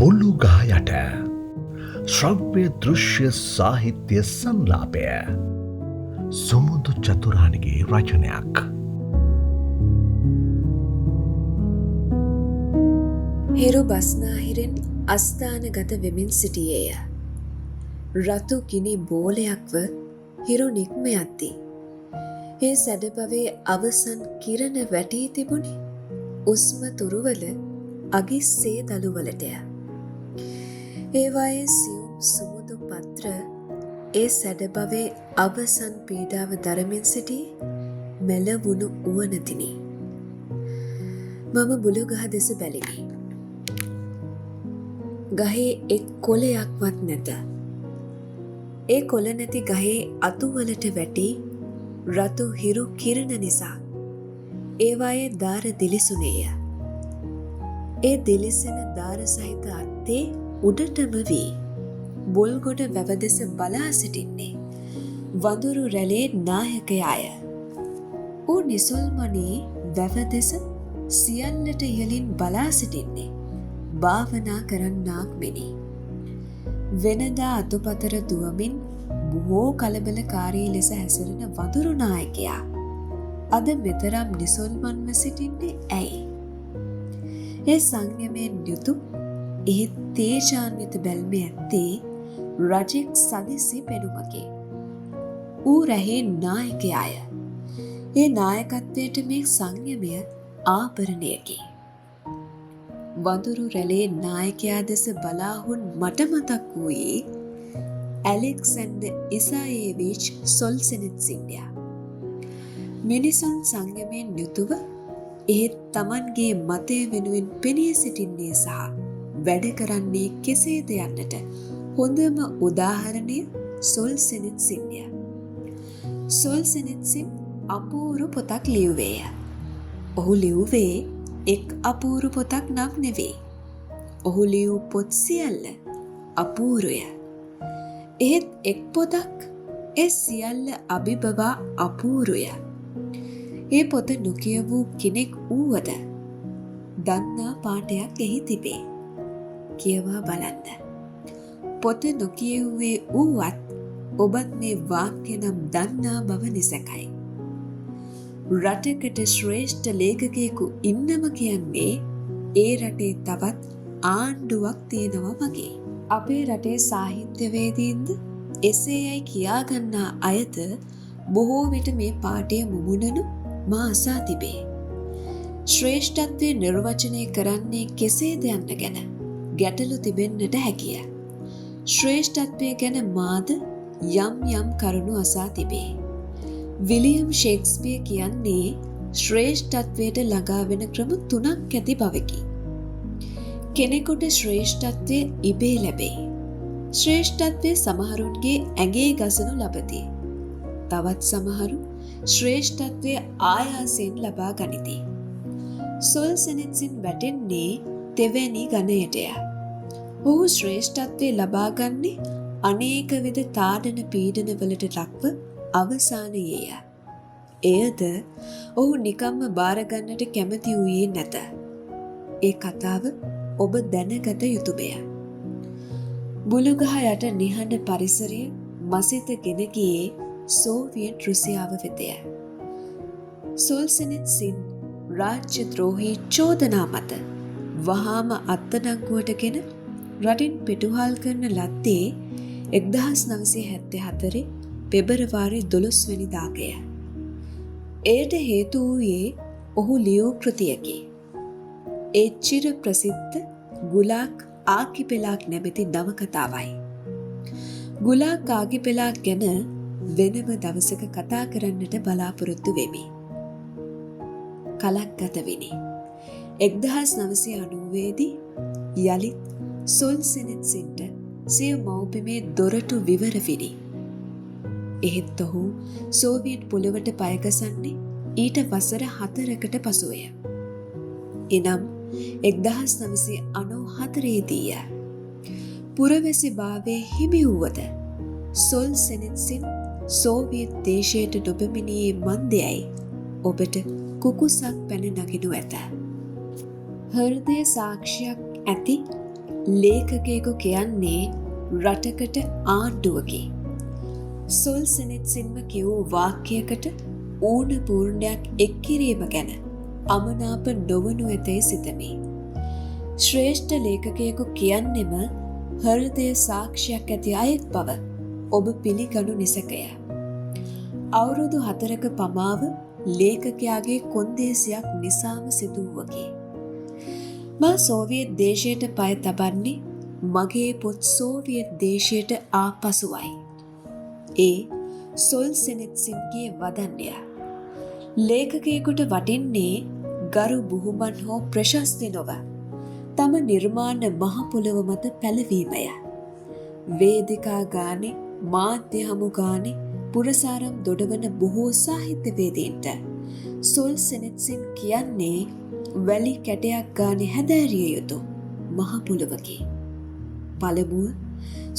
බුලු ගහ යට ශ්‍රව්‍ය දෘශ්‍ය සාහිත්‍ය සංලාපය සුමුදු චතුරානිගේ රචනයක්. හිරු බස්නාහිරෙන් අස්ථානගත වෙමින් සිටියේය. රතු ගිනි බෝලයක්ව හිරු නික්ම යද්දී ඒ සැඩපවේ අවසන් කිරණ වැටී තිබුණේ උස්ම තුරුවල අගිස්සේ දළුවලටය. ඒවායේ සියුම් සුමුදු පත්‍ර ඒ සැඩපවේ අවසන් පීඩාව දරමින් සිටි මැලවුණු උවනතිනි. මම බුලුගහ දෙස බැලිමි. ගහේ එක් කොළයක්වත් නැත. ඒ කොළ නැති ගහේ අතුවලට වැටි රතු හිරු කිරණ නිසා ඒවායේ දාර දිලිසුනේය. ඒ දිලිසෙන දාර සහිත අත්තේ උඩටම වී බොල්ගොඩ වැව දෙස බලා සිටින්නේ වඳුරු රැළේ නායකයාය. ඌ නිසල්මනේ වැව දෙස සියල්ලට ඉහළින් බලා සිටින්නේ භාවනා කරන්නාක් මෙනි. වෙනදා අතුපතර දුවමින් බොහෝ කලබලකාරී ලෙස හැසිරෙන වඳුරු නායකයා අද මෙතරම් නිසල්මන්ව සිටින්නේ ඇයි? ඒ සංයමයෙන් යුතු එහෙත් තේජාන්විත බැල්ම ඇත්තේ රජෙක් සදිසි පෙනුමකි. ඌ රැහේ නායකයාය. ඒ නායකත්වයට මේ සංයමය ආභරණයකි. වඳුරු රැළේ නායකයා දෙස බලාහුන් මට මතක් වූයේ ඇලෙක්සැන්ඩර් ඉසායේවිච් සොල්සෙනිත්සින්ය. මිනිසුන් සංයමයෙන් යුතුව එහෙත් තමන්ගේ මතය වෙනුවෙන් පෙනී සිටින්නේ සහ වැඩ කරන්නේ කෙසේද යන්නට හොඳම උදාහරණය සොල්සෙනිත්සින්ය. සොල්සෙනිත්සින් අපූරු පොතක් ලියුවේය. ඔහු ලියුවේ එක් අපූරු පොතක් නම් නෙවෙයි. ඔහු ලියූ පොත් සියල්ල අපූරුය. එහෙත් එක් පොතක් ඒ සියල්ල අභිබවා අපූරුය. ඒ පොත නොකියවූ කෙනෙක් වූවද දන්නා පාඨයක් එහි තිබේ. කියවා බලන්න. පොත නොකියව්වේ වූවත් ඔබත් මේ වාක්‍ය නම් දන්නා බව නිසැකයි. රටකට ශ්‍රේෂ්ඨ ලේඛකයෙකු ඉන්නම කියන්නේ ඒ රටේ තවත් ආණ්ඩුවක් තියෙනවා වගේ. අපේ රටේ සාහිත්‍යවේදීන්ද එසේ යයි කියාගන්නා අයද බොහෝ විට මේ පාඨය මුමුණනු මා අසා තිබේ. ශ්‍රේෂ්ඨත්වය නිර්වචනය කරන්නේ කෙසේද යන්න ගැන ගැටලු තිබෙන්නට හැකිය. ශ්‍රේෂ්ඨත්වය ගැන මාද යම් යම් කරුණු අසා තිබේ. විලියම් ෂේක්ස්පියර් කියන්නේ ශ්‍රේෂ්ඨත්වයට ළඟා වෙන ක්‍රම තුනක් ඇති බවකි. කෙනෙකුට ශ්‍රේෂ්ඨත්වය ඉබේ ලැබේ. ශ්‍රේෂ්ඨත්වය සමහරුන්ගේ ඇඟේ ගසනු ලබති. තවත් සමහරු ශ්‍රේෂ්ඨත්වය ආයාසයෙන් ලබා ගනිති. සොල්සෙනිත්සින් වැටෙන්නේ තෙවැනි ගණයටය. ඔහු ශ්‍රේෂ්ඨත්වය ලබා ගන්නේ අනේක විද තාඩන පීඩනවලට ලක්ව අවසානයේය. එයද ඔහු නිකම්ම බාරගන්නට කැමති වූයේ නැත. ඒ කතාව ඔබ දැනගත යුතුමය. බුලුගහ යට නිහඬ පරිසරය මසිත ගෙන ගියේ සෝවියට් රුසියාව වෙතය. සොල්සෙනිත්සින් රාජ්‍ය ද්‍රෝහී චෝදනා මත වහාම අත්අඩංගුවටගෙන රටින් පිටුහල් කරන ලද්දේ 1974 පෙබරවාරි 12 වෙනිදාකය. එයට හේතු වූයේ ඔහු ලියූ කෘතියකි. ඒ චිර ප්‍රසිද්ධ ගුලාක් ආකිපෙලාක් නැමැති නවකතාවයි. ගුලාක් ආකිපෙලාක් ගැන වෙනම දවසක කතා කරන්නට බලාපොරොත්තු වෙමි. කලක් ගත විනි. 1990 දී යලිත් සොල්සෙනිත්සින්ට සිය මව්බිමේ දොරටු විවර විනි. එහෙත් ඔහු සෝවියට් පොළොවට පයගසන්නේ ඊට වසර 4කට පසුවය. එනම් 1994 දීය. පුරවැසි භාවයේ හිමි වුවද සොල්සෙනිත්සින් සෝවියට් දේශයට නොපැමිණියේ මන්දයයි ඔබට කුකුසක් පැන නගිනු ඇත. හෘදය සාක්ෂියක් ඇති ලේඛකයෙකු කියන්නේ රටකට ආණ්ඩුවකි. සොල්සෙනෙත්සින්ම කියවූ වාක්‍යයකට ඌන පූර්ණයක් එක් කිරීම ගැන අමනාප නොවනු ඇතැයි සිතමි. ශ්‍රේෂ්ඨ ලේඛකයෙකු කියන්නෙම හෘදය සාක්ෂියක් ඇති අයෙක් බව ඔබ පිළිගනු නිසැකය. අවුරුදු 4ක පමාව ලේඛකයාගේ කොන්දේසියක් නිසාම සිදු වූවකි. මා සෝවියට් දේශයට පය තබන්නේ මගේ පොත් සෝවියට් දේශයට ආ පසුවයි. ඒ සොල්සෙනෙත්සින්ගේ වදන්ය. ලේඛකයෙකුට වටින්නේ ගරු බුහුමන් හෝ ප්‍රශස්ති නොව තම නිර්මාණ මහ පොළොව මත පැලවීමය. වේදිකා ගානේ, මාධ්‍ය හමු ගානේ පුරසාරම් දොඩවන බොහෝ සාහිත්‍යවේදීන්ට සොල්සෙනෙත්සින් කියන්නේ වැලි කැටයක් ගානේ හැදෑරිය යුතු මහ පොළොවකි. පළමුව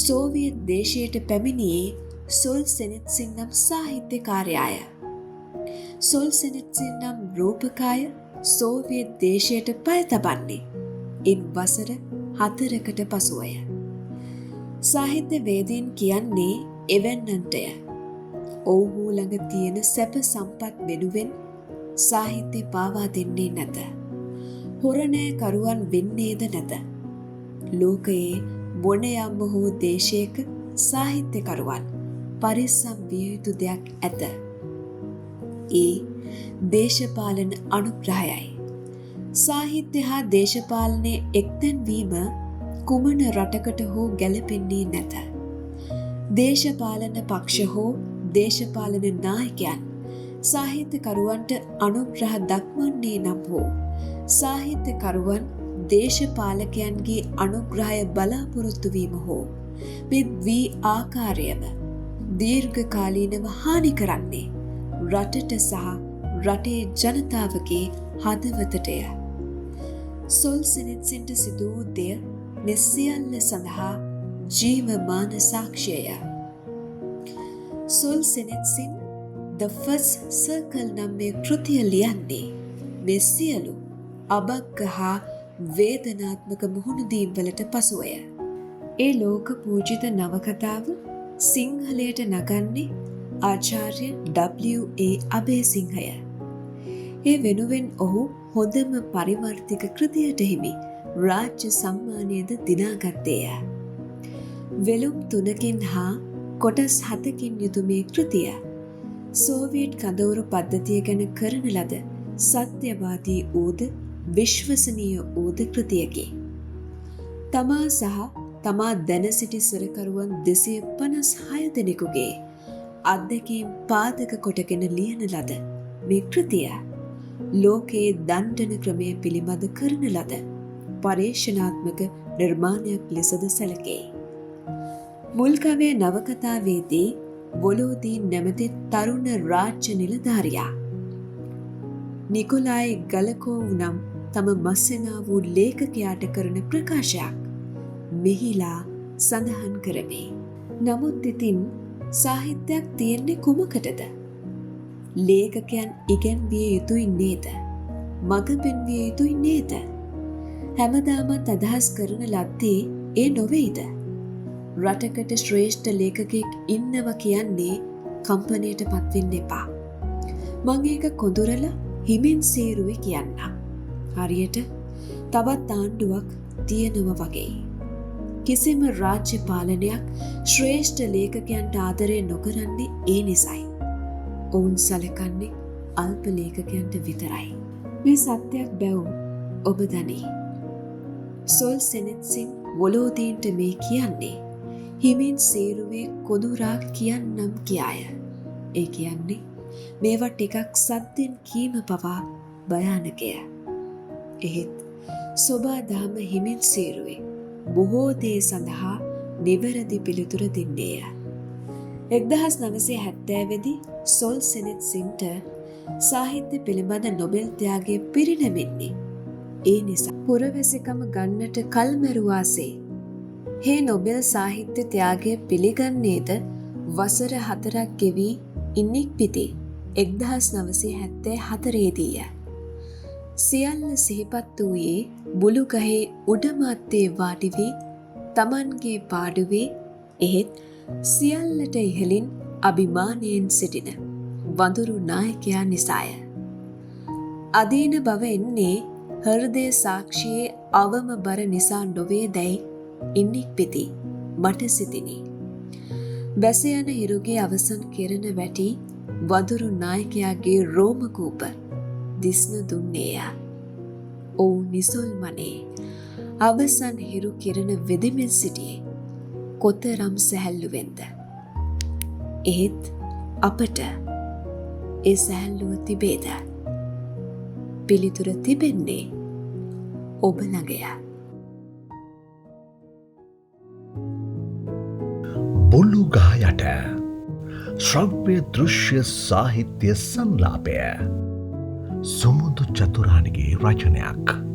සෝවියට් දේශයට පැමිණියේ සොල්සෙනෙත්සින් නම් සාහිත්‍යකාරයාය. සොල්සෙනෙත්සින් නම් රූපකාය සෝවියට් දේශයට පය තබන්නේ ඉන් වසර 4කට පසුවය. සාහිත්‍යවේදීන් කියන්නේ එවැන්නන්ටය. ඔවුහු ළඟ තියෙන සැප සම්පත් වෙනුවෙන් සාහිත්‍ය පාවා දෙන්නේ නැත. හොරනෑ කරුවන් වෙන්නේද නැත. ලෝකයේ මොනයම්ම හෝ දේශයක සාහිත්‍යකරුවන් පරිස්සම් විය යුතු දෙයක් ඇත. ඒ දේශපාලන අනුග්‍රහයයි. සාහිත්‍ය හා දේශපාලනය එක්තැන් වීම කුමන රටකට හෝ ගැලපෙන්නේ නැත. දේශපාලන පක්ෂ හෝ දේශපාලන නායකයන් සාහිත්‍යකරුවන්ට අනුග්‍රහ දක්වන්නේ නම් හෝ සාහිත්‍යකරුවන් දේශපාලකයන්ගේ අනුග්‍රහය බලාපොරොත්තු වීම හෝ මේ ද්වි ආකාරයම දීර්ඝකාලීනව හානි කරන්නේ රටට සහ රටේ ජනතාවගේ හදවතටය. සොල්සෙනෙත්සින්ට සිදු වූ දෙය මේ සියල්ල සඳහා ජීවමාන සාක්ෂියය. සොල්සෙනෙත්සින් The First Circle නම් මේ කෘතිය ලියන්නේ මේ සියලු අභග්ග හා වේදනාත්මක මුහුණුදීම් වලට පසුවය. ඒ ලෝක පූජිත නවකතාව සිංහලයට නගන්නේ ආචාර්ය W.A. අබේසිංහය. ඒ වෙනුවෙන් ඔහු හොඳම පරිවර්තික කෘතියට හිමි රාජ්‍ය සම්මානයද දිනාගත්තේය. වෙලුම් 3කින් හා කොටස් 7කින් යුතු මේ කෘතිය සෝවියට් කඳවුරු පද්ධතිය ගැන කරන ලද සත්‍යවාදී වූද විශ්වසනීය වූද කෘතියකි. තමා සහ තමා දැන සිටි සොරකරුවන් 256 දෙනෙකුගේ අත්දැකීම් පාදක කොටගෙන ලියන ලද මේ කෘතිය ලෝකයේ දණ්ඩන ක්‍රමය පිළිබඳ කරන ලද පර්යේෂණාත්මක නිර්මාණයක් ලෙසද සැලකේ. මුල් කවය නවකතාවේදී වොලෝදීන් නැමැති තරුණ රාජ්‍ය නිලධාරියා නිකොලායි ගලකෝව් නම් තම මස්සෙනා වූ ලේඛකයාට කරන ප්‍රකාශයක් මෙහිලා සඳහන් කරමි. නමුත් ඉතින් සාහිත්‍යයක් තියෙන්නේ කුමකටද? ලේඛකයන් ඉගැන්විය යුතුයි නේද? මඟ පෙන්විය යුතුයි නේද? හැමදාමත් අදහස් කරන ලද්දේ ඒ නොවේද? රටකට ශ්‍රේෂ්ඨ ලේඛකයෙක් ඉන්නවා කියන්නේ කම්පණයට පත්වෙන්න එපා. මං ඒක කොඳුරලා හිමින් සේරුවේ කියන්නම්. හරියට තවත් ආණ්ඩුවක් තියෙනවා වගේ. කිසිම රාජ්‍ය පාලනයක් ශ්‍රේෂ්ඨ ලේඛකයන්ට ආදරය නොකරන්නේ ඒ නිසයි. ඔවුන් සලකන්නේ අල්ප ලේඛකයන්ට විතරයි. මේ සත්‍යයක් බැව් ඔබ දනී. සොල්සෙනෙත්සින් වොලෝදීන්ට මේ කියන්නේ හිමින් සේරුවේ කොඳුරා කියන්නම් කියාය. ඒ කියන්නේ මේවා ටිකක් සද්දෙන් කීම පවා භයානකය. එහෙත් සොබා දහම හිමින් සේරුවේ බොහෝ දේ සඳහා නිවැරදි පිළිතුර දෙන්නේය. 1970 සොල්සෙනෙත්සින්ට සාහිත්‍ය පිළිබඳ නොබෙල් ත්‍යාගය පිරිනැමෙන්නේ ඒ නිසා. පුරවැසිකම ගන්නට කල්මැරුවාසේ හේ නොබෙල් සාහිත්‍ය ත්‍යාගය පිළිගන්නේද වසර 4ක් ගෙවී ඉන්නික්පිති 1974 දීය. සියල්ල සිහිපත් වූයේ බුලුගහේ උඩම අත්තේ වාඩි වී තමන්ගේ පාඩුවේ එහෙත් සියල්ලට ඉහළින් අභිමානයෙන් සිටින වඳුරු නායකයා නිසාය. අදීන බව එන්නේ හෘදය සාක්ෂියේ අවම බර නිසා නොවේ දැයි ඉන්නෙක් පිති මට සිතිනි. බැස යන හිරුගේ අවසන් කිරණ වැටි වඳුරු නායකයාගේ රෝමකූප දිස්න දුන්නේය. ඔවුන් නිසොල්මනේ අවසන් හිරු කිරණ වෙදෙමින් සිටියේ කොතරම් සැහැල්ලුවෙන්ද. එහෙත් අපට ඒ සැහැල්ලුව තිබේද? පිළිතුර තිබෙන්නේ ඔබ ළඟය. බොළු ගහ යට ශ්‍රව්‍ය දෘශ්‍ය සාහිත්‍ය සංලාපය සුමුදු චතුරානිගේ රචනයක්.